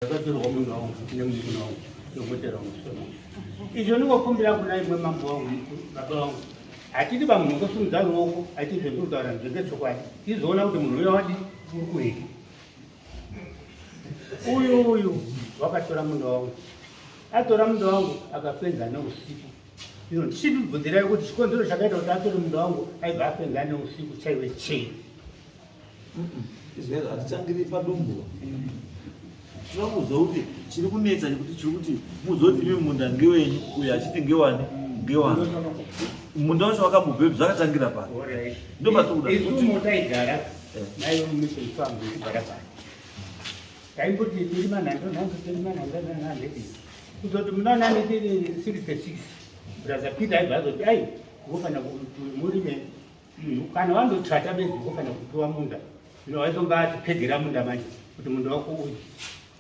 Ndakatorwa munhu wangu nemunin'ina wangu ndokuitira musoro. Izvo ndingokumbira kuna imwe mambo wangu baba vangu. Hatidi pamunhu ngosimudza ruoko aiti zvendiri kutaura ndezvechokwadi. Tizoona kuti munhu uya wadi uri kuheki. Uyu uyu wakatora munda wangu. Atora munda wangu akafenza neusiku. Ino ndichibvunzirai kuti chikonzero chakaita kuti atore munda wangu aibva afenza neusiku chaive chei. Izvezvo hatichangiri padumbu. Tinokuudza kuti chiri kunetsa chekuti chiri kuti muzoti imi munda ngewenyu uyo achiti ngewani ngewani. Munda wacho wakambobvepi zvakatangira pano. Ndopatikuda. Isu motaigara eh. nayo mission farm yekugara pano. Taimboti tiri manhando nhando tiri manhando nhando kuzoti muna 1966 brother Peter aibva azoti ai kufanira murime Kana wandotsvata bedzi unofanira kupiwa munda. Zvino waizonga atipegera munda manje kuti munda wako uyu.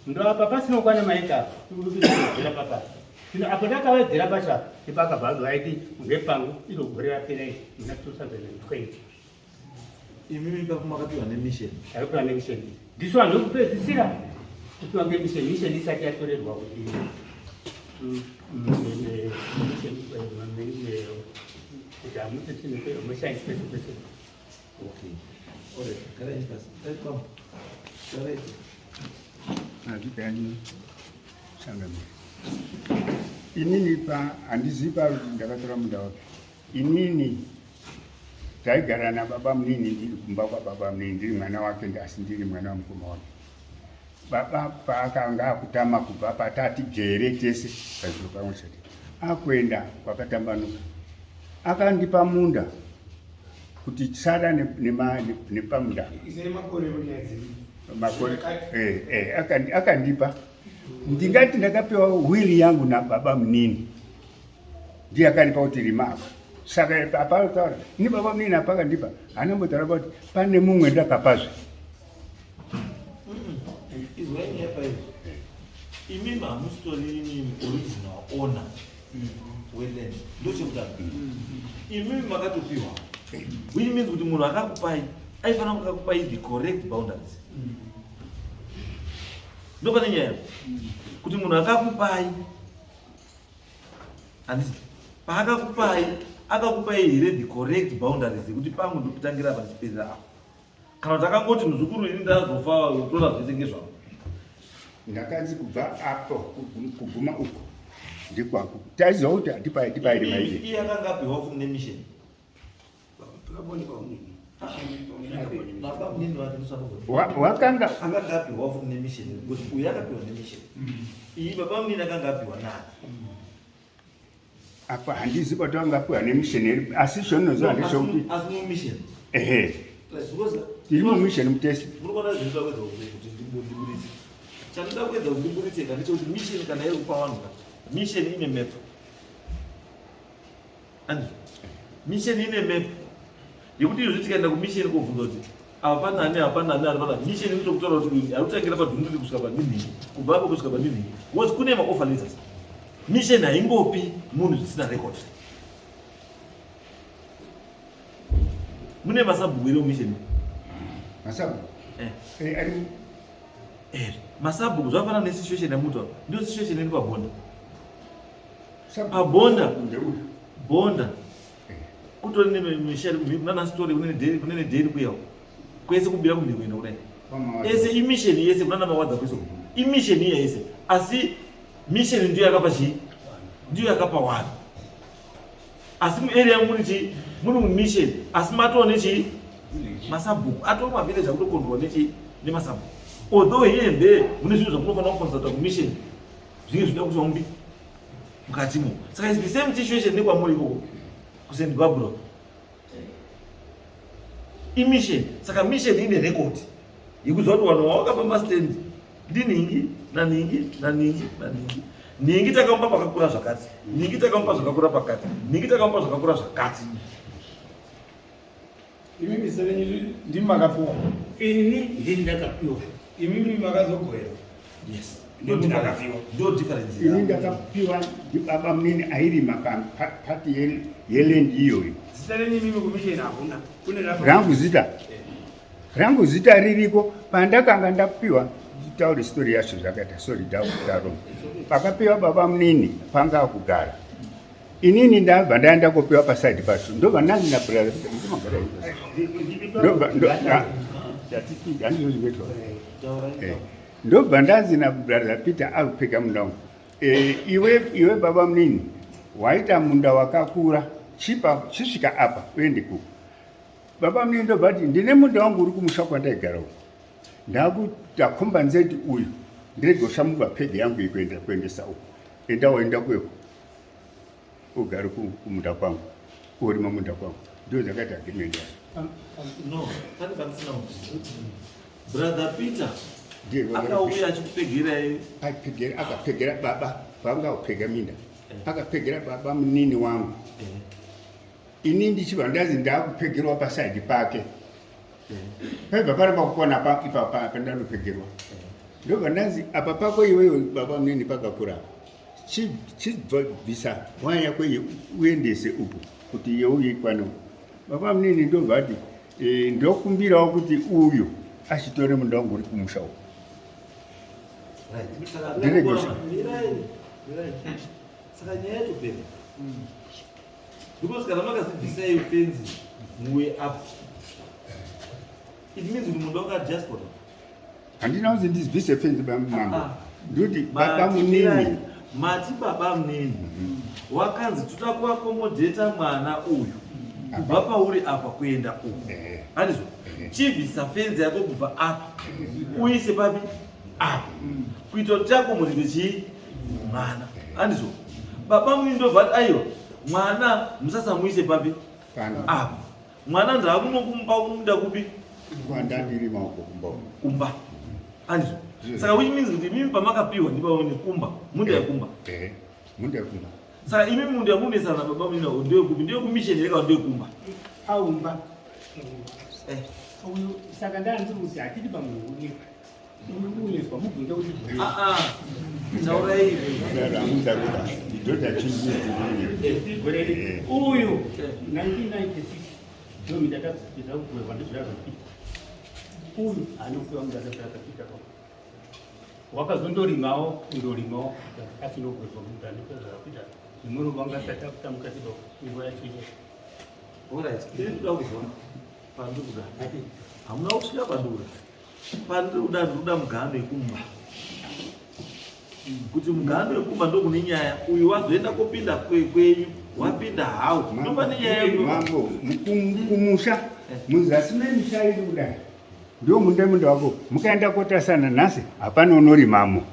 Munda apa pasina kukwana maeka apa, uri papa. Zvino apo ndakawedzera pacho apa, ndipo akabva azo aiti ngepangu iro gore rapera iri muna 2020. Imimi ipapo makapiwa nemission. Takapiwa nemission. Ndisu vanhu vekupedzisira kupiwa ngemission, mission isati yatorerwa kuti kuti hamutisini pese pese. Okay. Alright, garai pasi. Come. Garai. Hazviganyi changamire. Inini pa handizivi pa ndakatora munda wapi. Inini taigara nababa munini ndiri kumba kwababa munini ndiri mwana wake asi ndiri mwana wamukoma wake. Baba paakanga akutama kubva patatigere tese pazviro pamwe chete akuenda kwakatambanuka akandipa munda kuti sara nepamunda makore eh, eh, akandipa ndingati ndakapiwa wiri yangu nababa munini ndiye akandipa kuti rima apa saka apataura ini baba munini apakandipa haana mbotaura kuti pane mumwe ndakapazve Izwai nyaya paizvo. Imimi hamusitori imimi original owner weland. Ndochekutanga. Imimi makatopiwa. Which means kuti munhu akakupai aifanira kunge akakupai the correct boundaries. Ndopane nyaya. Kuti munhu akakupai handiti paakakupai akakupai here the correct boundaries yekuti pangu ndikutangira apa ndichiperera apa. Kana kuti akangoti muzukuru ini ndazofa utora zvese ngezvangu. Ndakanzi kubva apo kuguma uko ndikwako. Taiziva kuti hatipai tipai maide. Iye akanga apiwa futi nemission. Wakanga akanga apiwa futi nemission because uyu akapiwa nemission. Iyi baba munini akanga apiwa nani? Apa handizi kuti vangapiwa nemission here asi zvonozva ndezvokuti asi mumission ehe tiri mumission mutese muri kuona zvinoda kuedza kuti ndiburitse chandoda kuedza kuti ndiburitse ka ndechekuti mission kana iri kupa vanhu ka mission ine map and mission ine map yekuti izvozvi tikaenda kumission kobvunza kuti apa pana ani apa pana ani apa pana mission inotokutaura kuti uyu arikutangira padhunduri kusvika padinhingi kubva apo kusvika padinhingi because kune maoffer letters mission haingopi munhu zvisina record mune masabhuku here mumission masabhuku eh. Eh, eh, masabhuku zvafanana nesituation yamuto ndiyo situation iri pabonda pabonda bonda kutori nemisha nana story kune nedheri kuya kwese kubira kumhiri kuenda kudai ese imisheni yese kunana mawadza kwese imisheni iya yese asi misheni ndiyo yakapa chii ndiyo yakapa wani asi muarea muri chii muri mumisheni asi matoo nechii masabhuku atoo mavhileji akutokondrwa nechii nemasabhuku although here and there mune zvinhu zvamunofanira kuconsulta kumisheni zvinge zvinoda kuti vamupi mukatimo saka is the same situation nekwamuri ikoko kuSt Barbara imission saka mission ine record yekuziva kuti vanhu vawakapa mastand ndinhingi naningi naningi naningi ningi takamupa pakakura zvakati ningi takamupa zvakakura pakati ningi takamupa zvakakura zvakati Imimi zita renyu ndimi makapiwa. Ini ndini ndakapiwa. Imimi makazogoera. Yes. Ndini ndakapiwa. Ndo difference. Ini ndakapiwa ndibaba munini airima pati yeland iyoyo. Zita renyu imimi kumisheni hakuna. Kune rangu zita. Rangu zita ririko pandakanga ndapiwa. Nditaure story yacho zvakaita. Sorry ndakudaro. Pakapiwa baba munini panga akugara. Inini ndabva ndaenda kopiwa paside pacho. Ndobva ndanzi na brother ndimagara Ndobva handizvo eh, ndobva ndanzi na brother Peter akupega munda wangu. Eh, iwe iwe baba munini waita munda wakakura chipa chisvika apa uende kuko. Baba munini ndobva ati ndine munda wangu uri kumusha kwandaigara uko. Ndakuita compensate uyu ndirege kushamuka peg yangu ikuenda kuendesa uko. Enda waenda kuyo ugare kumunda kwangu urima munda kwangu ndio dzakaita agreement yacho. No, pane pandisina Brother Peter akauya achikupegerai. Aipegera akapegera baba vanga kupega minda. Eh. Akapegera baba munini wangu. Eh. Ini ndichibva ndazi ndakupegerwa pasaidi pake. Paibva paramba kukwana pa ipapa pandanopegerwa. Ndobva ndanzi apa pako iwewe baba munini pakakura. Chibvisa waya yako iyi uendese uku kuti iye uye ikwane uku. Baba munini ndobva ati e, ndokumbirawo kuti uyu achitore munda wangu uri kumusha uku. Saka nyaya yatopera. Because kana makazibvisai fenzi muwe up. It means kuti munhu waka diaspora. Handina kunzi ndizibvise fenzi mambo. Ah, ah. Ndoti baba munini. Mati baba munini. Wakanzi toda kuakomodheta mwana uyu. Kubva pauri apa kuenda uku. Eh. Handizvo? Eh. Chibvisa fenzi yako kubva apa. Uise papi? Apa. Kuita kuti tiakomodhete chii? Mwana. Handizvo? Baba munini ndobva aiwa mwana musasamuise papi? Apa. Mwana ndaakunokumba kumuda kupi? Kwandandiri maoko kumba. Kumba. Andizvo. Saka which means kuti imimi pamakapiwa ndibaone kumba, munda yekumba. Eh, munda yekumba. Saka imi munda yamunesana na baba munina ndiyo kupi? Ndiyo kumission here kana ndiyo kumba? Aumba. Eh. Uyu saka ndanzi kuti hatidi pamunhu uyu 1996 ndomi ndakapedza kugweva ndizvazvapita uyu anopiwa mudakapita wakazondorimawo kundorimawo asinogweva munda ndizvazvapita nemuruva ngasati akuta mukati nguva yacho hamuna kusvika pandura Pandiri kuda ndiri kuda mugano yekumba kuti mugano yekumba ndokune nyaya uyu wazoenda kopinda kwenyu wapinda hawo ndopane nyaya mambo kumusha eh. muzasi memisha iri kudai ndio munda munda wako mukaenda kotasana nhasi hapana unorimamo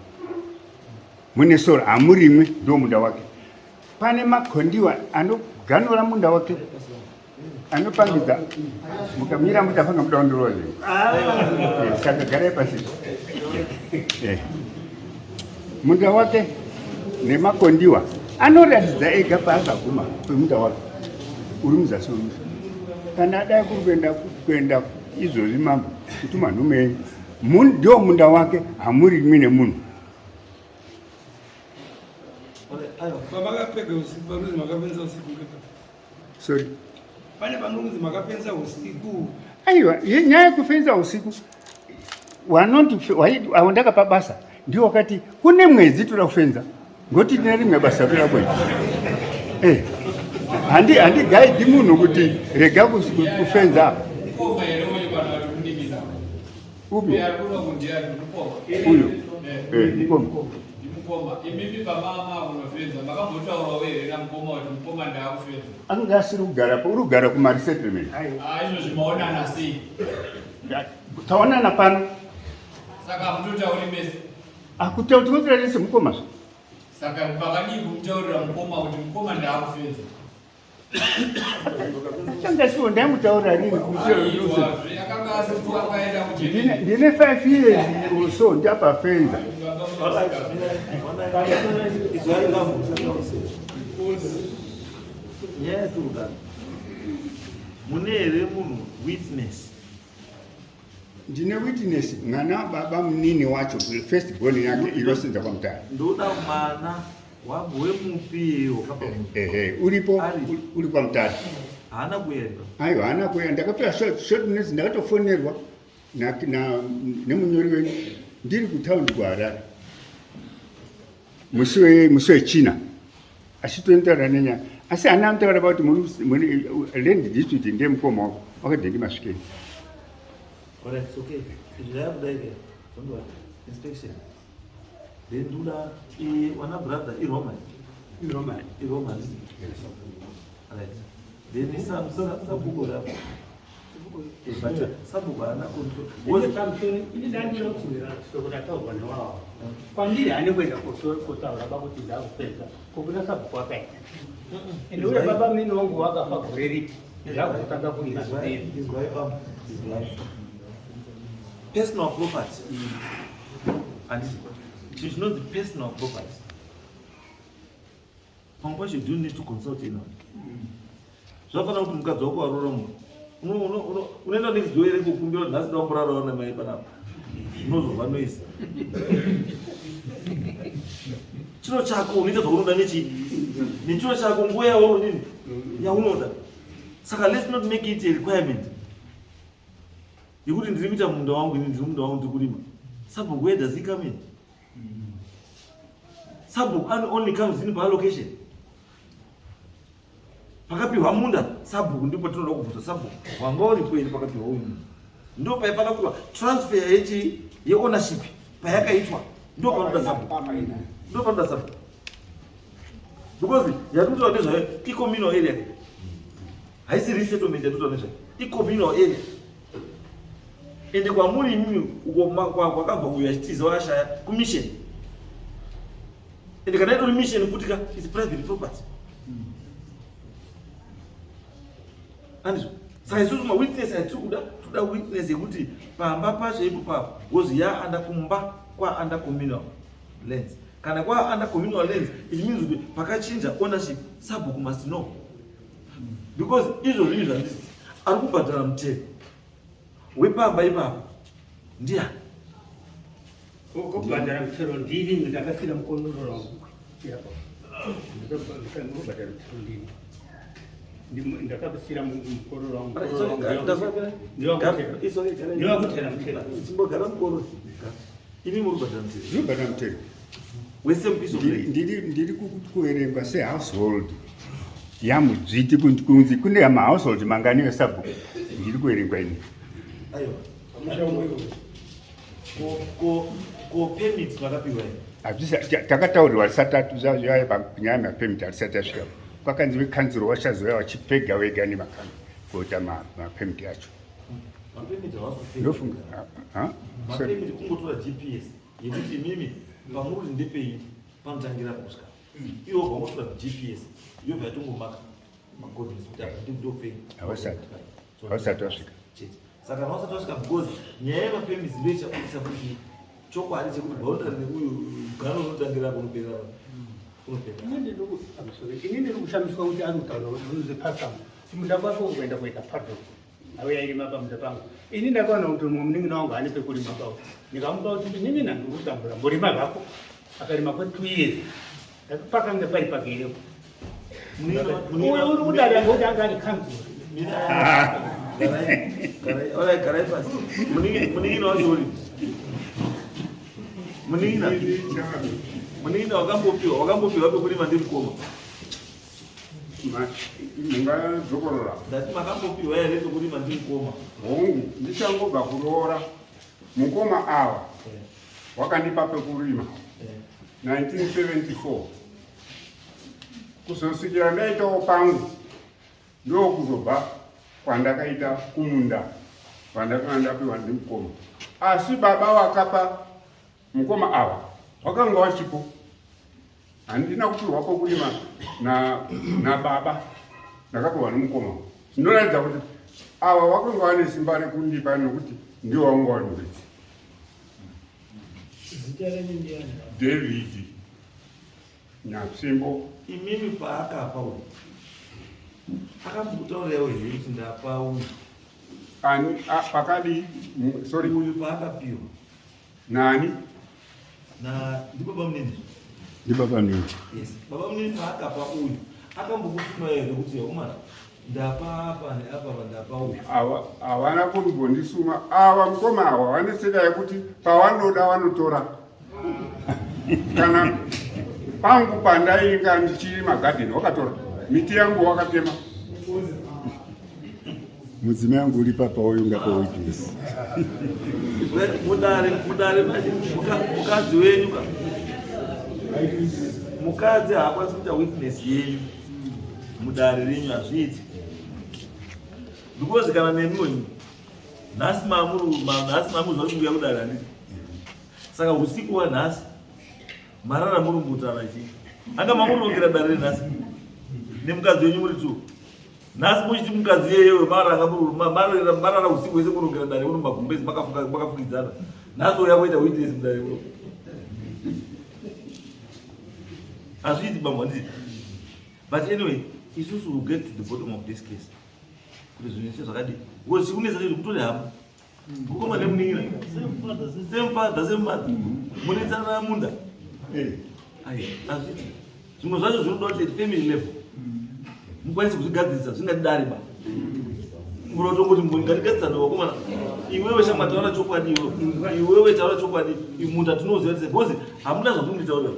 mune sora hamurimwi ndio munda wake pane makondiwa anoganura munda wake anopangidza mukamira muchafanga muda kundirova zvenyu eh, saka garai pasi eh. munda wake nemakondiwa anoratidza ega paakaguma pemunda wake uri muzasi wemusha kana adai kuri kuenda kuenda izvozvi mambo kutuma nhume yenyu ndio munda wake hamurimwi nemunhu Sorry. Pane panonzi makafenza usiku. Aiwa, nyaya yekufenza usiku wanoti avo ndakapa basa ndiwo wakati kune mwedzi toda kufenza ngoti tine rimwe basa toda kuita. Eh. Handi handi guide munhu kuti rega kufenza. Upi? Uyu. Eh, mukoma. Mukoma, imimi pamama kunofenza makambotaurawo here namukoma kuti mukoma ndaakufenza? Anga asiri kugara uri kugara kuma resettlement. Ah, izvozvi maonana sei? Taonana pano. Saka hamutotauri mese? Akutaura tinotaura tese mukoma. Saka makadii kumutaurira mukoma kuti mukoma ndaakufenza? Changa siwo ndaimutaura rini ndine 5 years or so ndapafenza. Mune here munhu witness? Ndine witness mwana baba munini wacho first born yake inosenza kwamutare. Ndoda mwana wemupi wakapa ehe uripo uri kwamutare. Haana kuenda. Aiwa haana kuenda ndakapiwa short short notice ndakatofonerwa na na nemunyori wenyu. Ndiri kutaundi kuHarare musi wechina achitonitaura nenyaya asi hana anotaura pa kuti land dispute ndiye mukoma wako wakadii ndimasvikei. Inspection. Then ndoda wana brother iRoma. iRoma. iRoma. Right. Then sabhuku rapo. But sabhuku haana control. Ini ndandinoda kutsindira shoko rataurwa newawo kwandiri hane kuenda kotaura bakuti ndakupedza kokuna sabhuku wakaita ende uye baba mini wangu wakafa gore ripi ndakutanga kuina. Izwai bambo. Izwai. Personal property. Handiti. Chinhu chinonzi personal property. Pamwe pacho you do need to consult anyone. Zvafanira kuti mukadzi wako waroora munhu. Unoenda next door here kukumbira kuti nhasi ndamborarawo namai panapa. Unozobva noise. Chiro chako unoita zvaunoda nechi nechiro chako nguva yaunodini yaunoda. Saka let's not make it a requirement yekuti ndiri kuita munda wangu, ini ndiri munda wangu ndiri kurima. Sabhuku, where does he come in? Sabhuku only comes in paallocation pakapiwa munda. Sabhuku ndipo tinoda kubvunza sabhuku wanga uripo here pakapiwa uyu munda? Ndo paifanira kuitwa transfer yechi yeownership payakaitwa. Ndo panoda sabhuku, ndo panoda sabhuku, because yatinotaura nezvayo icommunal area, haisi resettlement. Yatinotaura nezvayo icommunal area. Ende kwamuri imimi uko kwakabva uyu achitiza washaya kumission. Ende kana itori mission futi ka, is private property, andizvo? Saka isusu mawitness atiri kuda, toda witness yekuti pamba pacho ipo papo because yaanda kumba kwaanda communal lands. Kana kwaanda communal lands, it means kuti pakachinja ownership, sabhuku must know, because izvozvo izvi handiti ari kubhadhara mutero wepamba ipapo ndiani? Kubhadhara mutero ndini, ndakasira mukororo wangu yapo. Ndakubhadhara mutero ndini. Ndakabisira mukororo wangu. Ndiwakutera mutero. Chimbogara mukoro. Imi muri kubhadhara mutero? Ndinobhadhara mutero. Wese piece of land. Ndiri kuverengwa sehousehold yamudzviti. Kunzi kune mahousehold mangani esabhuku, ndiri kuverengwa ini. Aiwa, ko permit makapiwa here? Takataurirwa risati zvaya panyaya yemapermit, harisati asvika. Kwakanzi vekanzuro vachazouya vachipega vega nemakanzuro kuita mapermit acho. Mapermit havazopega. Ndofunga ha? Sorry. Mapermit kungotora GPS yekuti imimi pamuri kuti ndepei panotangira kusvika iwo, vangotora GPS yobva yatongomaka macoordinates kuti apa ndopei. Havasati vasvika. Chete. Saka havasati vasvika because nyaya yemapermits ndo ichabudisa kuti chokwadi chekuti boundary neuyu gano unotangira kunoperera unoperera. Ini ndiri kushamiswa kuti ari kutaura kuti unozi pasam munda kwako kuenda kuita paddock, auya irima pamunda pangu. Ini ndakaona kuti mumwe munin'ina wangu ane pekurima pawo, ndikamupa kuti inini nandiri kutambura, mborima zvako. Akarima kwe2 years, pakange pari pakerepo. Uyu uri kudada ngokuti anga ari kanzura. Garai pasi. Munin'ina wacho uri munin'ina. Munin'ina wakambopiwa pekurima ndimukoma? Mungadzokorora? Ndati makambopiwa here pekurima ndimukoma? Hongu, ndichangobva kuroora mukoma ava wakandipa pekurima 1974 kuzosvikira ndaitawo pangu. Ndokuzobva kwandakaita kumunda kwandakanga ndapiwa ndimukoma, asi baba wakapa mukoma ava wakanga wachipo. Handina kupiwa pokurima nababa, ndakapiwa nemukoma. Zvinoratidza kuti ava wakanga vane simba rekundipa nokuti ndiwo wanga wari muridzi. Zita renyu ndiani? David Nyatsimbo. Imimi paakapa uyu akambokutaurirawo here kuti ndapa uyu? Ani? Pakadii? Sorry. Uyu paakapiwa. Nani? Na ndibaba munini. Ndibaba munini. Yes, baba munini paakapa uyu akambokutumai here kuti umana? Ndapa apa neapa ndapa uku. Havana kumbondisuma ava mukoma ava vane tsika yekuti pavanoda vanotora kana pangu pandainga ndichirima gadheni wakatora miti yangu wakatema mudzimai wangu uri papa uyu ngape witness. Mudare mudare manje mukadzi wenyu ka mukadzi haakwanisi kuita witness yenyu mudare renyu, hazviiti, because kana nemiwo nhasi mamuri nhasi mamuri zvari kuuya kudare, handiti? Saka usiku wanhasi marara muri kutaura chii? Anga mamurongera dare renhasi nemukadzi wenyu muri two. Nhasi muchiti mukadzi iyeyewe maranga marara usiku hwese kurongera dare uno magumbezi makafukidzana, nhasi uya kuita witness mudare uno, hazviiti bambo, handiti? But anyway, isusu will get to the bottom of this case kuti zvinhu zvese zvakadii, because chikunetsa chekuti kutore hama, mukoma nemunin'ina, same father same mother, munetsana munda. Ai, hazviti. Zvimwe zvacho zvinoda kuti at family level mukwanise kuzvigadzirisa, zvingadidari ba murotongoti ngatigadzisane vakomana. Iwewe shamwa, taura chokwadi. Iwewe, iwewe, taura chokwadi. Munda tinoziva tese, because hamuna zvamunonditaurira,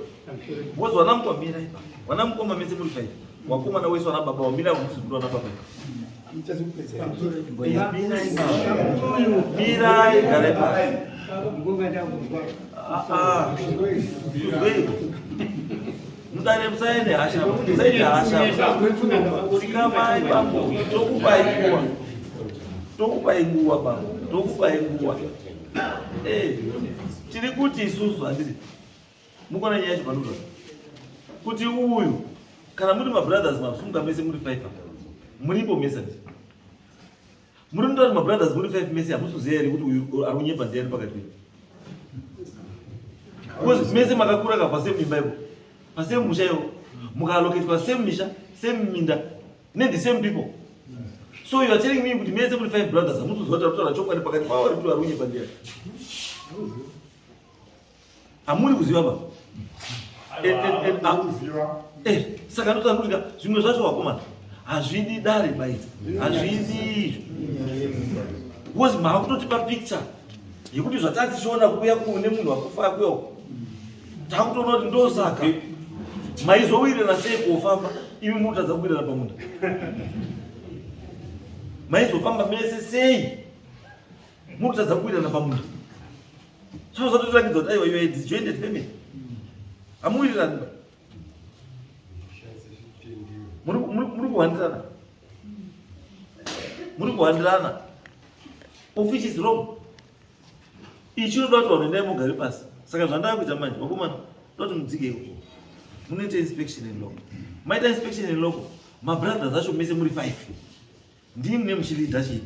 because vana mukoma, mirai, vana mukoma mese muri five, wakomana wese wana baba wamira musi kuti wana baba. Mirai, garai pasi. Ah, ah. Mudare musaende hasha, musaende hasha. Dzikamai bambo, tokupai nguva, tokupai nguva bambo, tokupai nguva. Tiri kuti isusu, handiti mukona nyaya yacho panotaura kuti uyu, kana muri mabrothers masunga mese muri five apa, muripo mese, handiti? Muri mutori mabrothers muri five mese, hamusi kuziva here kuti uyu ari kunyepa ndiani pakati penyu? Because mese makakura ka pasame imba ipo, pasame musha iwo, mukaallocatwa same misha, same minda ne the same people. So you are telling me kuti mese muri five brothers hamusi kuziva kuti ari kutaura chokwadi pakati pavo ari kuti ari kunyepa ndiani? Hamuri kuziva ba? Kuziva. Saka ndotaura kuti zvimwe zvacho vakomana hazvidi dare baidzi, hazvidi, because maakutotipa picture yekuti zvatatichiona kuuya kune munhu wakufa kuya uku, takutoona kuti ndosaka maizowirirana sei kofamba imi munotadza kuwirirana pamunda. Maizofamba mese sei munotadza kuwirirana pamunda? Zvino zvatotirakidza kuti aiwa, you are a disjointed family, hamuwirirani ba, muri kuhandirana, muri kuhandirana, of which is wrong. Ichi chinoda kuti vanhu endai mugare pasi. Saka zvandava kuita manje vakomana, toda kuti mudzikeiko, munoita inspection in loco. Maita inspection in loco, mabrothers acho mese muri five, ndini mune muchileada chii?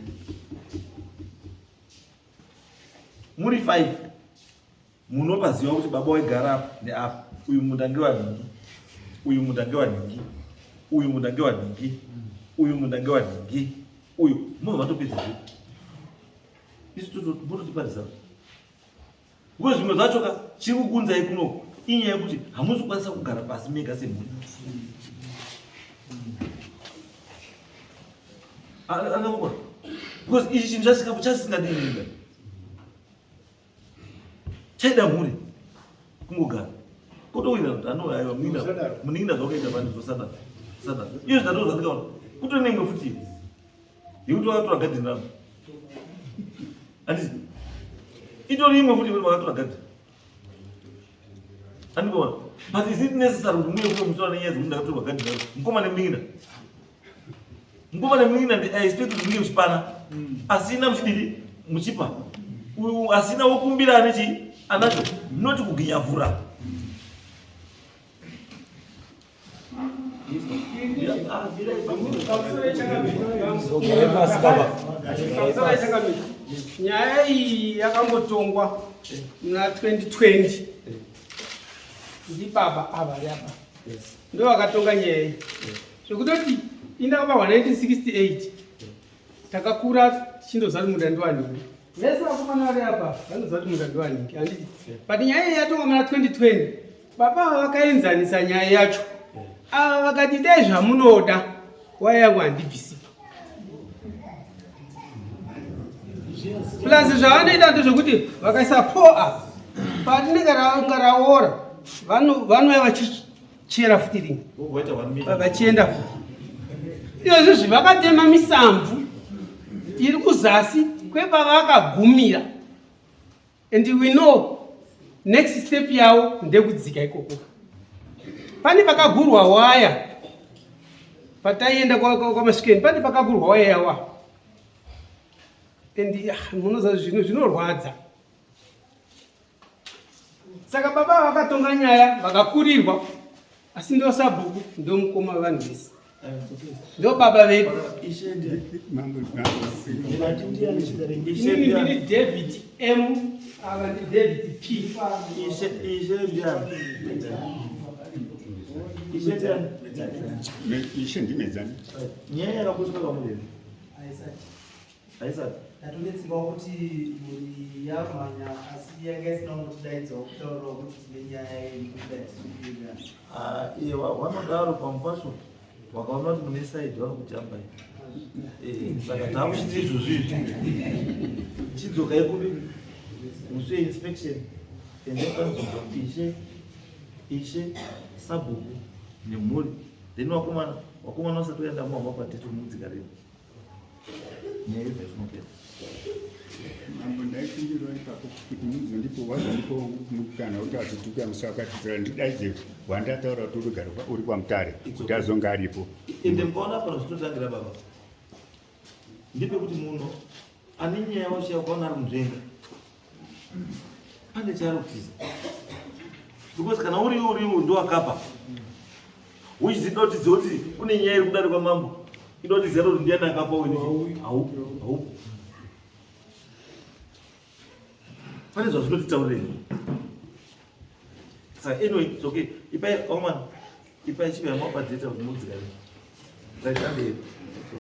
Muri five, munopaziva kuti baba waigara apa neapa, uyu munda ngewanhingi, uyu munda ngewanhingi, uyu munda ngewanhingi, uyu munda ngewanhingi, uyu munhu matopedza zve isu mototiparisa, because zvimwe zvacho ka chiri kukunzai kunoko inyaya yekuti hamusi kukwanisa kugara pasi mega semhuri. Angamukona, because ichi chinhu chasingadii chaida mhuri kungogara kutowira kuti anoaiwa munin'ina zvakaita vanhu zvosadaro sadaro. Iyo zvinatoza ndikaona kutori neimwe futi yekuti vakatora gadheni ravo, handiti? Itori imwe futi yekuti vakatora gadheni, andikuona. But is it necessary kuti muye kuno mutora nenyaya dzekuti ndakatorwa gadheni ravo? Mukoma nemunin'ina, mukoma nemunin'ina, I expect kuti munge muchipana asina muchididi muchipa uyu asina wokumbira ane chii anacho, not kuginyavhura. Gare pasi baba. Nyaya iyi yakambotongwa muna 2020 ndibaba ava vari apa, ndo vakatonga nyaya iyi, zvekutoti indakabarwa 1968, takakura tichindoziva kuti munda ndiwanhingi. Vese vakomana vari apa vanoziva kuti munda ndiwanhingi, handiti? But nyaya iyi yatongwa muna 2020, baba ava vakaenzanisa nyaya yacho. Ava vakati, "Dai zvamunoda, waya yangu handibvisi." Plus zvavanoita ndezvekuti vakaisa po apa parinenge ranga raora vanouya vachichera futi rimwe vachienda futi. Izvozvi vakatema misamvu iri kuzasi kwepavakagumira and we know next step yavo ndekudzika ikoko. Pane pakagurwa waya pataienda kwamasvikeni, pane pakagurwa waya yawa and ah, munoziva zvino zvinorwadza. Saka baba vakatonga nyaya vakakurirwa, asi ndo sabhuku ndo mukoma wevanhu vese ndo baba vedu. Inini ndiri David M, ava ndi David P. Ishe ndimedzani. Nyaya yakakuswa kwamuri haisati Ndatonetsewa kuti mhuri yamhanya asi yanga isina kungotidaidzawo kutaurirawo kuti tine nyaya yekuda tisungirira. Ah, iye wanodaro pamwe pacho wakaona kuti mune saidi vanokujamba eh, saka takuchiti izvozvi izvi chidzokai kupi musi weinspection ende panzvimbo ishe ishe sabhuku nemhuri then wakomana wakomana usati waenda muhama patete unomudzika rini nyaya yobva yatinopera. Mambo, ndaikumbirawo ipapo kuti muzondipo wazondipo mukana kuti azotuka musi wakatitora ndidaidze wandataura kuti urigara uri kwaMutare kuti azonge aripo. Ende mukaona pano zvinotangira baba ndepekuti munhu ane nyaya wacho yakaona ari munzvenga pane chaari kutiza because kana uriwo uriwo ndowakapa which is inotiziva kuti kune nyaya iri kudarikwa mambo inotiziva kuti ndiyani akapa uyu haupo haupo pane zvazvinotitaurira saka anyway it's okay ipai oman ipai chive yamapa data kuti mudzikare right andei.